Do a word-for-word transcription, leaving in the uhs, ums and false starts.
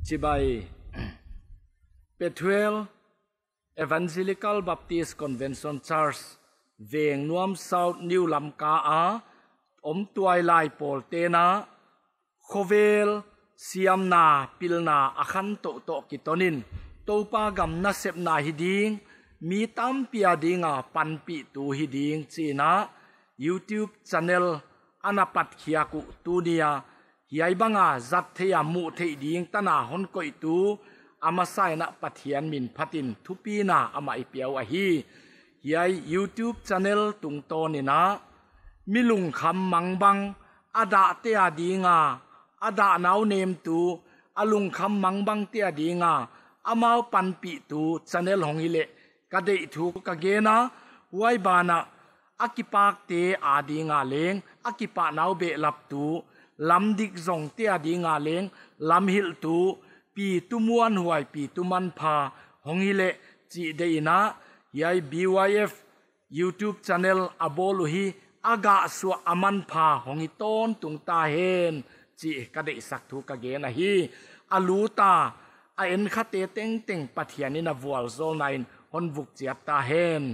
Chibai. Pethuel Evangelical Baptist Convention Church, Vengnuam South, New Lamka a om tuailai pawlte'n a, khovel siamna pilna a khantou toh kiton in, Toupa gam nasepna hi ding, mi tampi a ding a panpihtu hi ding chi'n a YouTube channel ana patkhiak uh tuni a, hiai bang a zat theih a muh theih ding tan a hon koihtu, a masa in a Pathian min phat in thupina amah i pia uh ahi. Hiai YouTube channel tungtawn in a, mi lungkham mangbang, a dahte a ding a, a dahnau nemtu, a lungkham mangbangte a ding a, amau panpihtu channel hong hi leh ka deih thu ka gen a, huai ban ah a kipakte a ding a leng a kipahnau behlaptu, lam dik zongte a ding a leng lam hilhtu, pi tu muanhuai, pi tu manpha hong hi leh chih deih in a, hiai BYF YouTube channel a bawl uh hi a gah suah, a manpha hong hi tawntung ta hen, chih ka deihsak thu ka gen ahi. A lut a, a enkhate tengteng Pathian in a vualzawlna in hon vuk chiat ta hen.